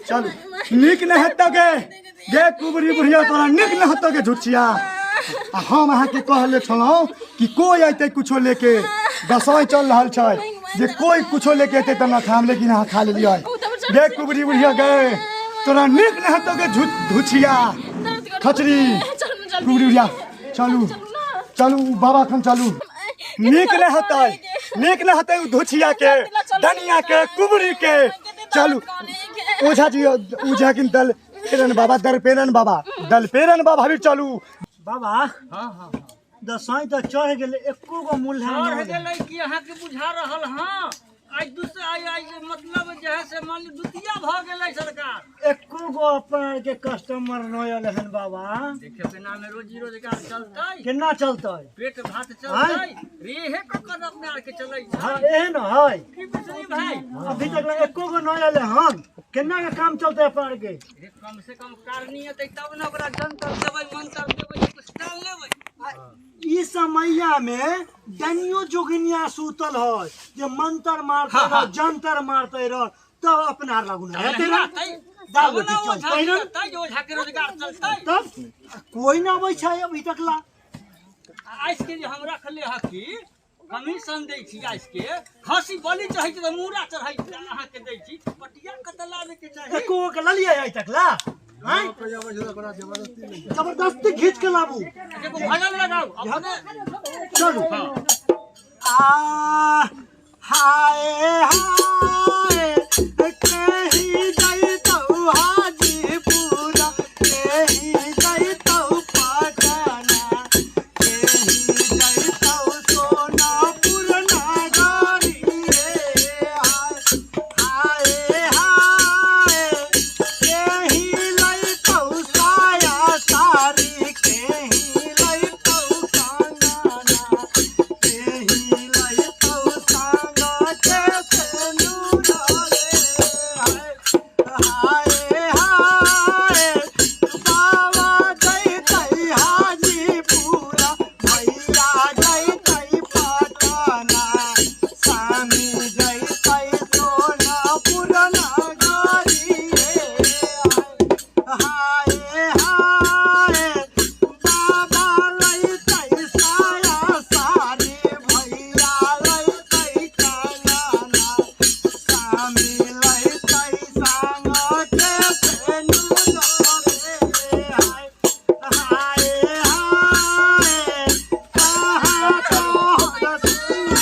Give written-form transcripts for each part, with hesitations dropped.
चलू नीक नहि हेतौ गे गे कुबरी बुढ़िया तोरा नीक नहि हेतौ गे झुठिया आ हम अहाँके कहले छलहुँ कि कोई अयतै कुछो लेके दसोई चल रहल छै जे कोई कुछो लेके अयतै तऽ न खाम लेकिन अहाँ खा लेलियै गे कुबरी बुढ़िया गे तोरा नीक नहि हेतौ गे झुठिया खचरी कुबरी बुढ़िया चलू चलू बाबा खन चलू नीक नहि हेतै नीक नहि हेतै ओ धुछिया के धनिया के कुबरी के चलू ओझा जी ओझा किन दल पेरन बाबा दर पेरन बाबा दल पेरन बाबा भी चलू बाबा हाँ हाँ दसई तऽ चढ़ गेलै एको गो मूल्य चढ़ गेलै कि अहाँके बुझा रहल हँ आइ दूसरा आइ आइ मतलब जे है से मान लियौ द्वितीया भऽ गेलै सरकार एको गो अपन आरके कस्टमर नहि अयलै हन बाबा देखियौ केना मे रोजी रोजगार चलतै केना चलतै पेट भात चलतै रेहे कऽ कऽ अपना आरके चलै छै हँ एहन है की बुझली भाई अभी तक लग एको गो नहि अयलै हन केना के काम चलतै अपन आरके रे कम से कम कारनी एतै तब ने ओकरा जंतर देबै मंतर देबै कुछ डाल लेबै ई समैया में डनियो जोगिनिया सुतल है जे मंत्र मारते रह जंतर मारते रह तब अपना आर लागू ना हेतै रह दाल तब रोटी ने ओझा चलतै ना चलतै जे ओझा के रोजगार चलतै तब कोई ना अबै छै अभी तक ला आइस के जे हम रखले हकी कमीशन दै छी आइस के खसी बलि चढ़ै छै तऽ मूड़ा चढ़ै छै अहाँके दै छी पटिया कतऽ लाबे के चाही एको गो के ललियै आइ तक ला आँय? जबरदस्ती घीच के लाबू एगो भजन लगाउ अपने चलू आ हाय हाय कहीं जइतौ हाजीपुरा कहीं जइतौ पटना कहीं जइतौ सोनापुर नगरी रे हाय हाय हाय केही लइतौ साया सारी केही लइतौ कंगना केही लइतौ सांग के सेनुर रे हाय हाय हाय बाबा जइतै हाजीपुरा भैया जइतै पटना स्वामी जइतै सोनापुर नगरी हाय हाय बाबा लइतै साया सारी भैया लइतै कंगना स्वामी लइतै सांग के सेनुर रे हाय हाय हाय कहाँ तोहर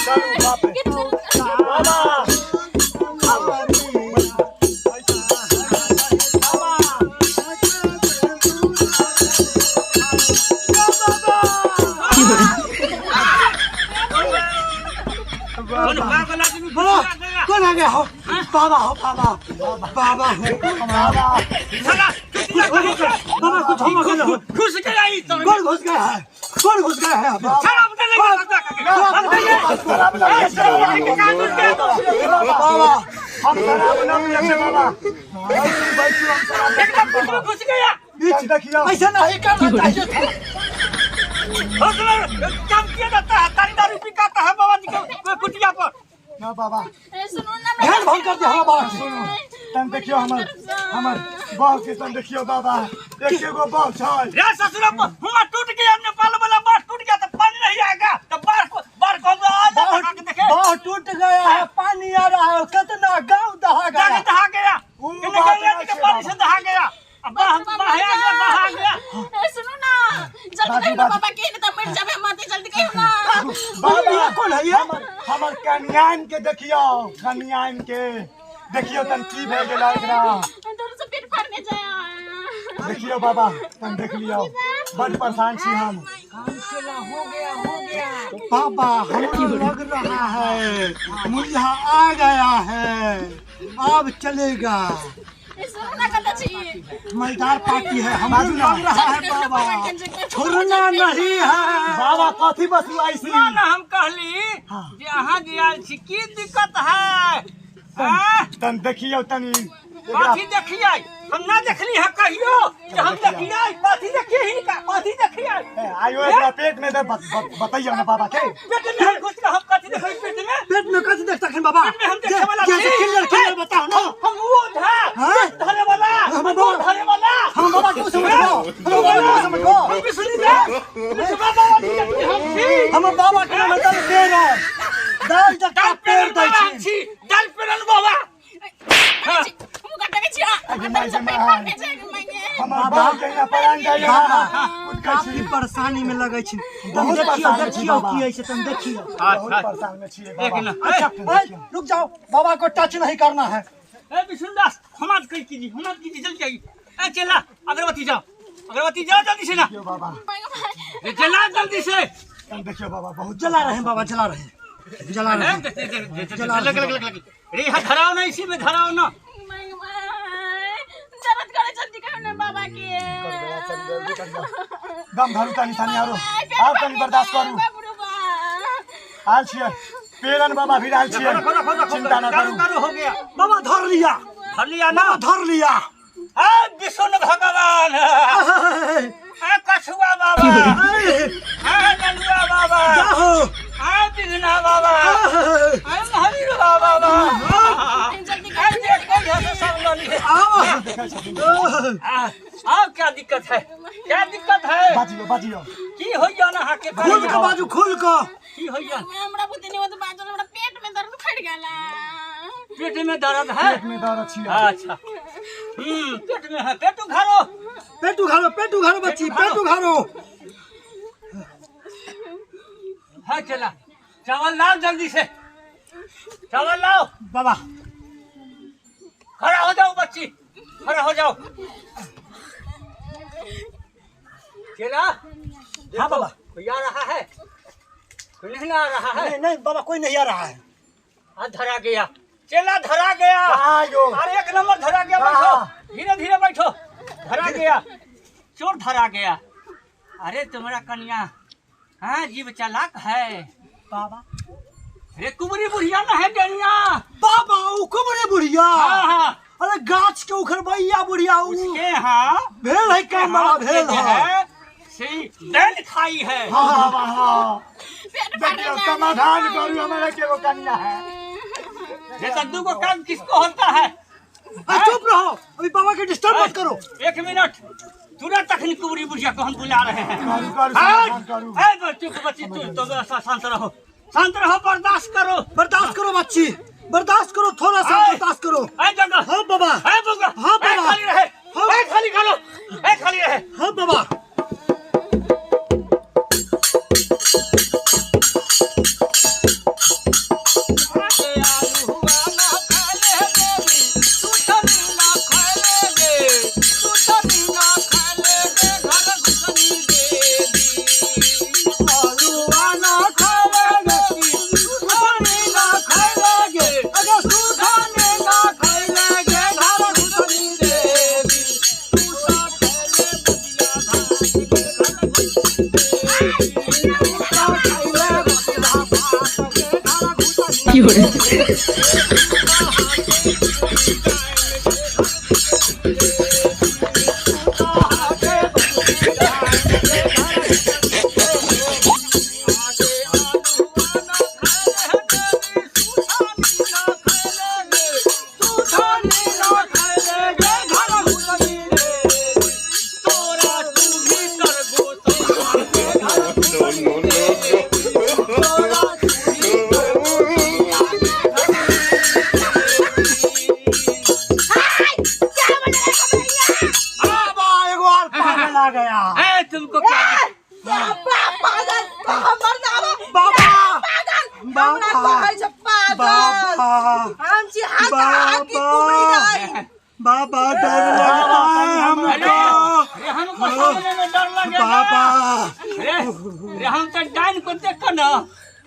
चलू बाप रे बाबा कौन पागल आदमी बोलो कौन आ गया हो बाबा हो बाबा बाबा हो बाबा साला बाबा कुछ हम अकेले हो घुस गया ई तो कौन घुस गया है कौन घुस गया है बाबा शराब दे लेके हम शराब ना पिए से बाबा बाबा हम शराब ना पिए से बाबा बैठू बैठू हम शराब ना एकदम बीच में घुस गया पिए। देखियौ ऐसा नहीं करना चाहिए था उसमें काम किया जाता है तारी दारू पिकाता है बाबा जी के कुटिया पर ना बाबा सुनू ना ध्यान भंग कर दिया हमारा बाबा के। सुनू तन देखियौ हमर हमर बाल के तन देखियौ बाबा एक एगो बाल छै रे ससुरा हुआ टूट गया नेपाल वाला बाढ़ टूट गया तो पानी नहीं आएगा तो बाढ़ को हम आ जा के देखे बाढ़ टूट गया है पानी आ रहा है कितना गांव दहा गया जाके दहा गया ऊ इन्हें बात गंगा ना जी के छै पानी से दहा गया अब बाढ़ बहा गया बहा गया ए, सुनू ना जल्दी कहियो ना बाबा के नहीं तो मर जाबे हम आते जल्दी कहियो ना बाबा ये कौन है ये? हमर हमर कनियान के देखियौ कनियान के देखियौ तन की भए गेल एकरा दर्द से पेट फाड़ने जाए देखियौ बाबा तन देख लियौ बड परेशान छी हम बाबा हमको लग रहा है मुल्ला आ गया है अब चलेगा ए, सुनू ना कत छी मजेदार पार्टी है हमारा लग रहा है बाबा छोड़ना नहीं है बाबा कथी बसुआई छी ना ना हम कहली जे अहाँ जे आयल छी की दिक्कत है आँय? तन देखियौ तनी एकरा कथी देखियै हम ना देखली है कहियो जे हम देखियै कथी देखियै हिनका कथी देखियै ए, आयो एकरा पेट में दे बतैयौ ना बाबा के पेट में हम घुस के हम कथी देखबै पेट में पेट में कैसे देखता है बाबा पेट में हम देखे वाला जैसे छी। क्लियर क्लियर बताओ ना हम वो ओझा हाँ? धरे वाला बाबा जी के हम छी। हमर बाबा के नाम है दल पेरन, दाल जका दल पेर पेरन दै बाबा हम छी। छी, दल पेरन बाबा। हाँ। मुँह काटे के छिया। अगे माय अंदर से के पेट माय। फाड़ने छै मांगे। हमर बाप के यहाँ परान जाइए। बाबा, कुछ काफी परेशानी में लगै छी। बहुत देखियौ, परेशानी छी देखियौ बाबा। की होइ छै, तन देखियौ। बहुत परेशान में छियै एक बाबा। मिनट। अच्छा ए, रुक जाओ, बाबा को टच नहीं करना है। ए विष्णुदास, हमाद कही कीजिए, हमाद कीजिए, जल्दी जाइए। ए चला, अगरबत्ती जाओ, अगरबत्ती जाओ जल्दी से ना। देखियौ बाबा। ए चला जल्दी से। देखियौ बाबा, बहुत जला रहे हैं बाबा, जला रहे हैं, जला रहे हैं। लग लग लग लग। रे यहाँ धराओ ना, इसी में धराओ ना। मांगे माय, दर्द करे, जल्दी कहियो ना बाबा के। दम धरू तनी तनी, आरो आर तनी बर्दाश्त करू। बाप रे बाप। आयल छियै पेरन बाबा भी आयल छियै, चिंता न करू करू। करू हो गया। बाबा धर लिया, धर लिया ना? बाबा धर लिया। ए विष्णु भगवान, ए कछुआ बाबा, ए नलुआ बाबा, जाहो। ए बिघना बाबा, ए महावीर बाबा, जल्दी ए देखो यहाँ से सब लऽ लिए। आओ। आओ, क्या दिक्कत है, क्या दिक्कत है? बाजियो बाजियो। की होइया ना अहाँके? खुल के बाजू, खुल के। की होइया? हमरा बुद्धि नहीं होत बाजल, हमरा पेट में दर्द फट गेला। पेट में दर्द है? पेट में दर्द छियै। अच्छा, पेट में है। पेट उघारो। पेट उघारो, पेट उघारो बच्ची, पेट उघारो। हाँ चला, चावल लाओ जल्दी से, चावल लाओ। बाबा खड़ा हो जाओ बच्ची, खड़ा हो जाओ। चला। हाँ बाबा। कोई आ रहा है? कोई नहीं आ रहा है? नहीं नहीं बाबा, कोई नहीं आ रहा है। हाँ धरा गया चेला, धरा गया। आयो। अरे एक नंबर धरा गया। बैठो, धीरे धीरे बैठो। धरा गया चोर, धरा गया। अरे तुम्हारा कन्या हाँ जीव चालाक है। बाबा अरे कुबरी बुढ़िया ना है डनिया। बाबा उ कुबरे बुढ़िया? हाँ हाँ। अरे गाछ के उखड़बैया बुढ़िया उ? उसके हाँ भेल है काम बाबा, हाथ के भेल जो है। है से बैल खाई है। हाँ बाबा हाँ। पेट फाड़ देखियौ, समाधान करू, हमरा के एगो कन्या है। ये कद्दू को काम किसको होता है? अरे चुप रहो, अभी बाबा के डिस्टर्ब मत करो। एक मिनट, तुरंत अखनी कुबरी बुढ़िया को हम बुला रहे हैं। करू करू, समाधान करू। ए बच्ची बच्ची, तू तो शांत रहो, शांत रहो, बर्दाश्त करो। बर्दाश्त करो बच्ची, बर्दाश्त करो, थोड़ा सा आए। बर्दाश्त करो। ए जगह। हाँ बाबा। ए बउआ। हाँ ए बाबा। खाली रहे। हाँ। ए खाली खालो, ए खाली रहे। हाँ बाबा। आलूआ ना खाएंगे, सुथनी ना खाएंगे, अगर सुथनी ना खाएंगे, घर घुसनी देवी। तू तो खैले बतिया भात के घर घुसनी देवी। तू तो खैले बतिया भात के घर घुसनी देवी। बाबा एगो और पागल आ गया। ए तुमको क्या? बाबा पागल, हमर नाम बाबा। पागल, हमरा कहै छै पागल। बाबा। हम छी हाथ हाथ की कुबरी दाई। बाबा डर लगता है हमको। अरे हमको सामने में डर लगेगा? बाबा। अरे अरे हम तो डाइन को देख कर ना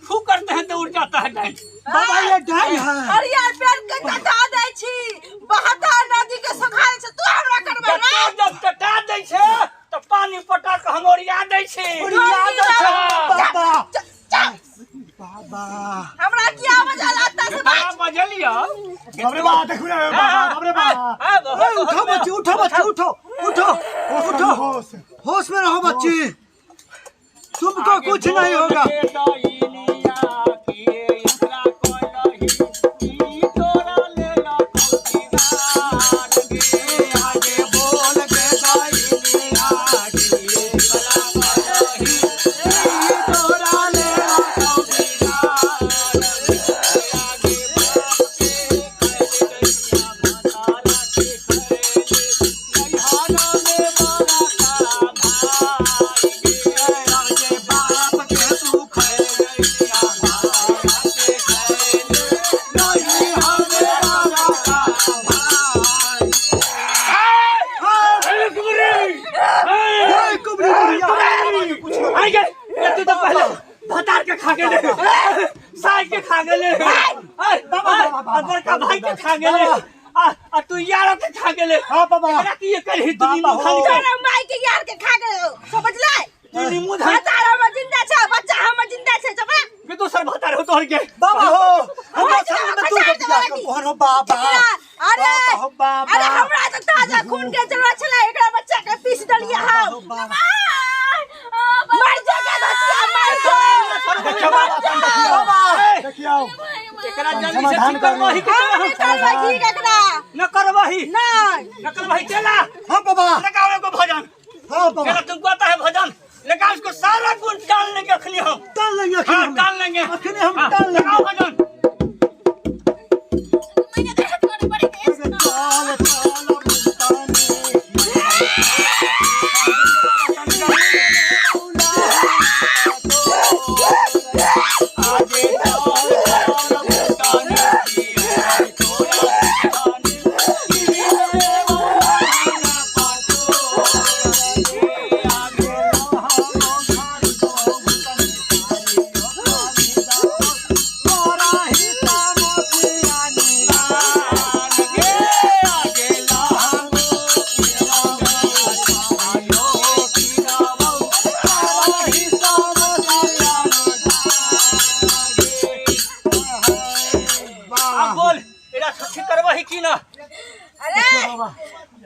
फू करते हैं तो उड़ जाता है डाइन। बाबा ये डाइन है। अरे यार, पेड़ के कटा दै छी, बहता नदी के सुखाय छै, तू हमरा करबै ना? जब कटा दै छै तो पानी पटा के हम ओरिया दै छी। ओरिया दै छै बाबा। चल। बाबा हमरा किया बजल आता से? बाबा बजलियो। बाप रे बा, देखू ना बाबा, बाप रे बा। ए, उठो बच्ची, उठो बच्ची, उठो उठो उठो। होश। होश में रहो बच्ची, तुमको कुछ नहीं होगा। खा गेले, साई के खा गेले, बाबा, बाबा, आ बड़का भाई के खा गेले, आ आ तू यारो के खा गेले। हाँ बाबा। एकरा की करही तू? बाबा, नींबू हो। धान तोरा माई के यार के खा गेलो, समझले? तू नींबू धान भतार हमर जिंदा छै, बच्चा हमर जिंदा छै, जबा के दोसर भतार हो तोहर के। बाबा हो, हमरा हो, संग में तू खसा बियाह देबो कर तोहर हो बाबा। अरे बाबा हो बाबा। अरे हमरा तऽ ताजा खून के जरूरत छलै, एकरा बच्चा के पीस देलियै हम। हो बाबा। मर जा के धसिया, मर जा। देखियौ बाबा, तन देखियौ। बाबा। देखियौ। एकरा जल्दी से समाधान ठीक करबही कि हम नहि करबै ठीक एकरा। न करबही? नहि। न करबही चला। हाँ बाबा। लगाओ एगो भजन। हाँ बाबा। चला, तुमको आता है भजन? लगाओ उसको, सारा गुण डाल लेंगे अखनी हम। डाल लेंगे अखनी हाँ, हम। डाल लेंगे। अखनी हम हाँ, डाल लेंगे। लगाओ भजन। चाल चाल मुस्ताने। आगे चाल चाल मुस्ताने की है तोरा मुस्ताने, की रे मौलाना पाटोरा रे। आगे लान गे, आगे लानो आयो किरावो अब बोल, एरा ठीक करबही की ना? अरे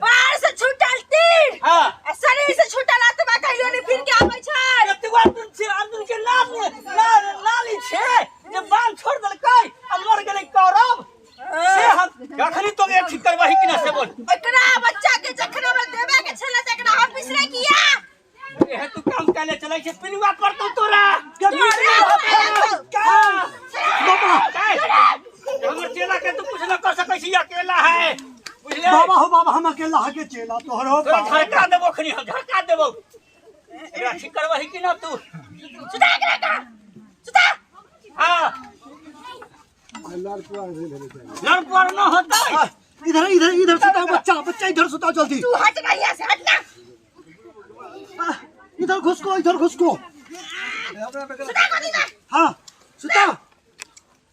बाहर से छूटल तीर हाँ। आ शरीर से छूटल आत्मा कहियो नहि फिर के आबै छै। एतबा अर्जुन छै, अर्जुन के नाम लाली छै जे बाण छोड़ देलकै आ मर गेलै कौरव से। हम अखनी तो ठीक करबही कि ना, से बोल। एकरा बच्चा के जखन हमरा देबे के छलै त एकरा हम बिसरै किया? एहे तू काम कैले चलै छै, पिलुआ पड़तौ तोरा। बाबा। हमर चेला के तू कुछ न कर सकै छी, अकेला है, बुझले? बाबा हो बाबा, हम अकेला हके चेला तोहर हो तोरा बाबा। झड़का देबो अखनी हम, झड़का देबो। एकरा ठीक करबही कि ना तू? सुता एकरा का सुता। हाँ, लड़पुआर न होतै। इधर इधर इधर सुताओ बच्चा, बच्चा इधर सुताओ जल्दी। तू हट ना यहाँ से, हट ना। इधर घुसको, इधर घुसको। सुता गोदी में। हाँ सुता,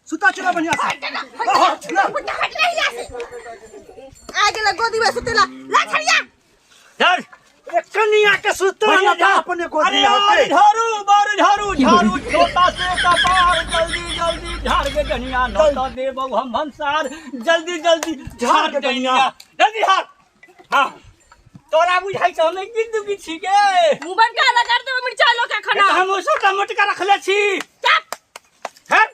सुता चला बढ़िया से। हट ना, हट ना, हट ना यहाँ से। आ गेल गोदी में सुतेला ला छड़िया। धर। कनिया के सुता बढ़िया ना जा। अपने गोदी अरे में और होते। झाड़ू बर झाड़ू झाड़ू छोटा से कपार, जल्दी जल्दी झाड़ के डनिया, न तो देबौ हम भंसार, जल्दी जल्दी झाड़ के डनिया, जल्दी झाड़। हाँ, तोरा बुझाइ छौ हम की दुखी छी गे? मुंह बंद कर, रगड़ देबो मिर्चा लोका खाना। हम छोटा मोटका रखले छी। चुप। हैं?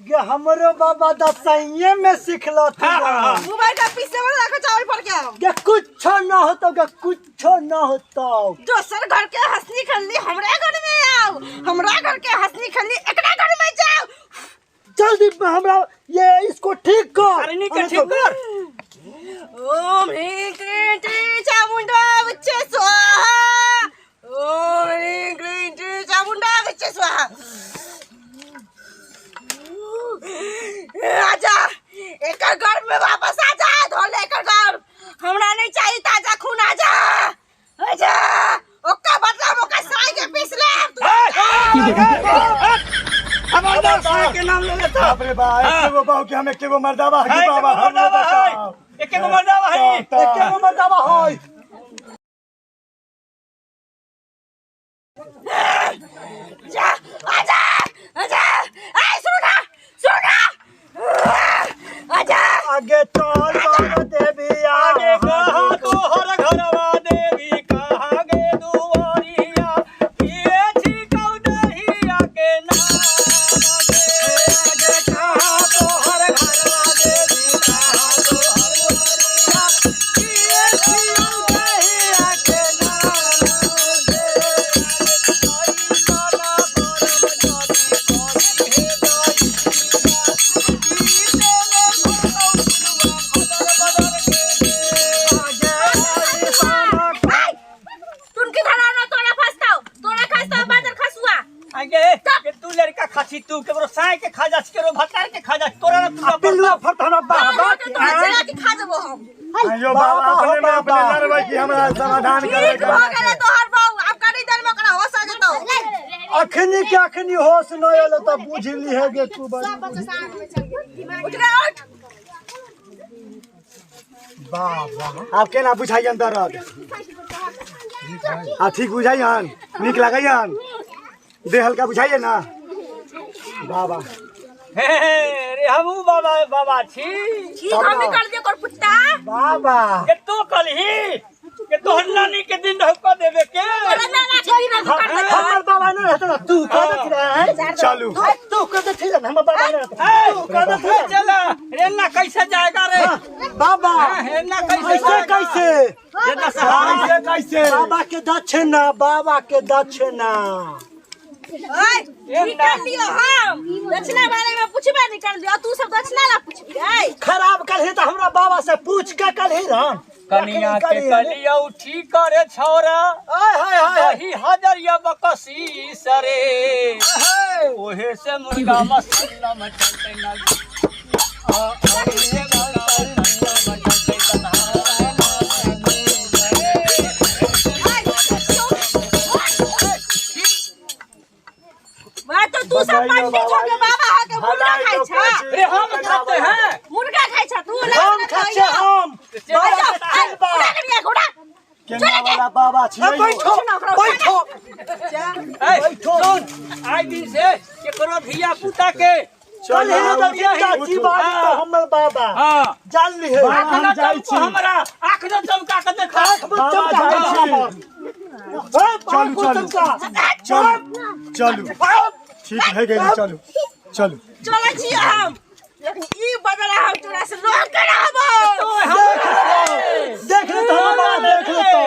गे हमरो बाबा दसैये में सिखलो। हाँ, हाँ, हाँ। मुंह बंद कर, पीसे वाला रखो चावल पर के। गे कुछ न होतो, गे कुछ न होतो। दोसर घर के हंसनी खल्ली हमरा घर में आओ, हमरा घर के हंसनी खल्ली एकरा घर में जाओ। जल्दी हमरा ये इसको ठीक कर। अरे के ठीक कर। ओम ह्रीं क्रीं क्रीं चामुंडा विच्चे स्वाहा, ओम ह्रीं क्रीं क्रीं चामुंडा विच्चे स्वाहा। आजा एकर गर्भ में वापस आजा, धो ले एकर गर्भ, हमरा नहीं चाहिए ताजा खून। आजा आजा, ओका बदला ओका साई के पीस ले तू। खबरदार साहब के नाम ले लेता। बाप रे बा, एके गो बाबू के हम एके गो मर्दाबा हकी। है, बाबा, एके गो हमरा मर्दाबा है। बचाओ। एके गो मर्दाबा है। एके गो मर्दाबा होय। जा, आजा आजा, आय सुना सुना, आजा। आगे चल बाबा देवी। आगे कहाँ तोहर घरवा देवी, कहाँ गे दुआरिया, किए छी कौदहिया के नाम गे। आगे कहाँ तोहर घरवा देवी, कहाँ तोहर दुआरिया, किए छी कौदहिया के नाम गे। आई साला परम जाति करी हे दाइया, की तेरे घुसौ फुलवा बदर बदर के गे। आय तुनकी धरा ना तोरा फसताओ, तोरा खसताओ बादर खसुआ। आगे के तू लड़का खासी, तू केकरो साय के खा जा, केकरो भतार के खा जा, तोरा ना तू पिल्लुआ फरत हमरा बाबा। तोरा चला के खा जेबो हम। आइयो बाबा, अपने में अपने लड़बै कि हमरा समाधान करे? ठीक भ गेलै तोहर बहू, आब कनी देर में ओकरा होश आ जेतौ। अखनी के अखनी होश न एलो त बुझ लिहे गे कुबरी। उठ रे उठ। बाबा आब केना बुझाइयन दर्द? आ ठीक बुझाइयन? नीक लागैयन? देह हल्का बुझाइए ना बाबा? हे रे हमहू बाबा बाबा छी। ठीक हम निकाल दियो कर पुत्ता। बाबा के तो कलही के तोहर नानी के दिन रह क देबे के। तोरा नाना के दिन रह कर देबे। हमर बाबा न रहत ना तू कह देत रहे। चलू तू कह देत रहे हमर बाबा न रहत तू कह देत रहे। चल रेना कैसे जाएगा रे बाबा? रेना कैसे कैसे कैसे रेना सहारा कैसे कैसे? बाबा के दक्षिणा, बाबा के दक्षिणा। ओए निकाल लियो, हम दक्षिणा बारे में पूछबे निकाल लियो, तू सब दक्षिणा ला पूछबी। ए खराब कलही त हमरा बाबा से पूछ के कलही रहन। कनिया के कलिया उठी करे छौरा आय हाय हाय दही हजरिया बकसी सरे ओहे से मुर्गा मसल्ला में चलते ना ओहे मुर्गा मसल्ला में चलते मैं तो तू सब पंडित हो के बाबा हो के मुर्गा खाइ छा? रे हम खाते हैं मुर्गा खाइ छा तू? हम खाइ छे हम बाबा के चल बा। केना वाला बाबा छी? बैठो बैठो बैठो। सुन, आइ दिन से केकरो धिया पुता के चल हे त जिंदा जीवा तो हमर बाबा। हां जान ली है। बाबा, हम जाइ छी। हमरा आंख न चमका के देखा। आंख में बाबा, चमका जाइ छी। चलू चलू चलू चलू, ठीक भए गेल, चलू चलू। चलै छी हम, लेकिन ई बदला हम तोरा से लऽ के रहबो। देख ले तो हमर बाबा, देख ले तो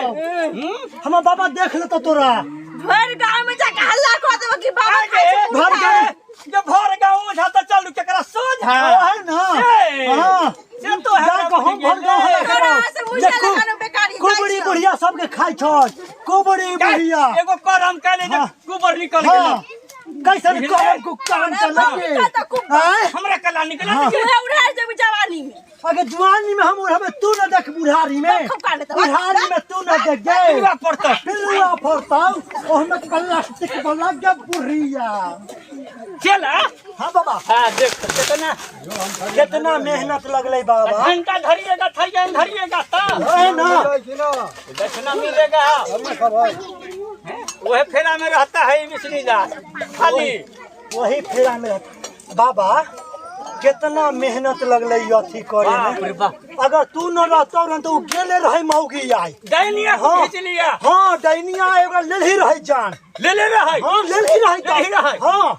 हमर बाबा, देख ले तो तोरा भर गांव में जाके हल्ला कऽ देबो कि बाबा खाइ छै भर गांव जे भर गांव में जाता चलू केकरा सोझ है है ना? हां से तो है जाके हम भर गांव हल्ला तोरा से मुझे लगानो बेकारी। कुबड़ी बुढ़िया सबके खाइ छ, कुबड़ी बुढ़िया। एगो करम कैले जे कुबर निकल गेल। कैसन करम को काम चला के हमरा कला निकल उड़ा जेबी जवानी में। अगर जवानी में हम उड़ाबे तू न देख, बुढ़ारी में बुढ़ारी में तू न देख गे। पिलुआ पड़ता, पिलुआ पड़ता ओहमे प्लास्टिक वाला के बुढ़िया। चल। हां बाबा। हां देख कितना कितना मेहनत लगले बाबा। घंटा धरिएगा थरिया धरिएगा त है ना दक्षिणा मिलेगा। वह फेरा में रहता है विष्णु दास खाली, वही फेरा में रहता। बाबा कितना मेहनत लगले अथी करे में। अगर तू न रहतो रह तो उ गेले रहे मौगी आई डाइनिया। हाँ। खींच लिया। हां डाइनिया एगो लेलही रहे जान। ले ले रहे। हां लेलही रहे। रहे। हां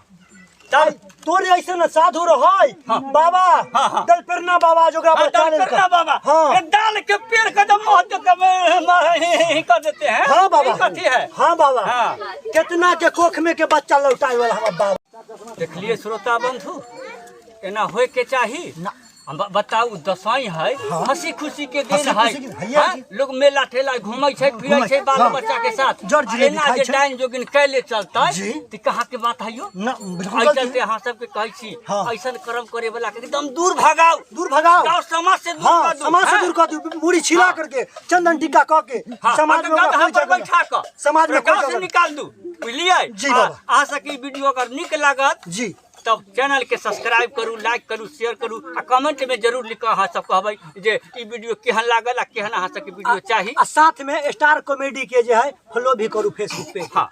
तब तोरे ऐसे न साधु रहे बाबा। हाँ। दलपेरना बाबा जोगा बचा ले दलपेरना बाबा। हां दाल के पेड़ का जब मोह कर देते हैं। हां बाबा। कथी है? हां बाबा। हां कितना के कोख में के बच्चा लौटाए वाला हमर बाबा। देखलिए श्रोता बंधु, एना होय के चाही ना। हम बताउ दसाई है, हंसी खुशी के दिन हंसी है, खुशी के दिन है। हाँ? लोग मेला ठेला घूमै छै फिरै छै बाल हाँ। बच्चा के साथ। जर जिलेबी एना खाइ जे छै। डाइन जोगिन कैले चलतै जी। त कहाँ के बात है यो? ना बिल्कुल एहि गलती। चलते अहाँ सबके कहै छी हाँ। ऐसन कर्म करे वाला के एकदम दूर भगाउ, दूर भगाओ, गाँव समाज से दूर हाँ कर दू। समाज से हाँ? दूर कर दू, मुड़ी छिला हाँ। करके चंदन टीका क के हाँ, समाज में गधा ओकरा कोई पर जगह बैठा ना। क समाज में कोई गाँव से जगह ना। निकाल दू, बुझलियै? जी बाबा। अहाँ सबके ई वीडियो अगर नीक लागत जी तब चैनल के सब्सक्राइब करू, लाइक करू, शेयर करू आ कमेंट में जरूर लिख अहाँ सब कहबै जे ई वीडियो केहन लागल आ केहन अहाँ सबके वीडियो चाही। आ साथ में स्टार कॉमेडी के जे है फॉलो भी करू फेसबुक पे। हाँ।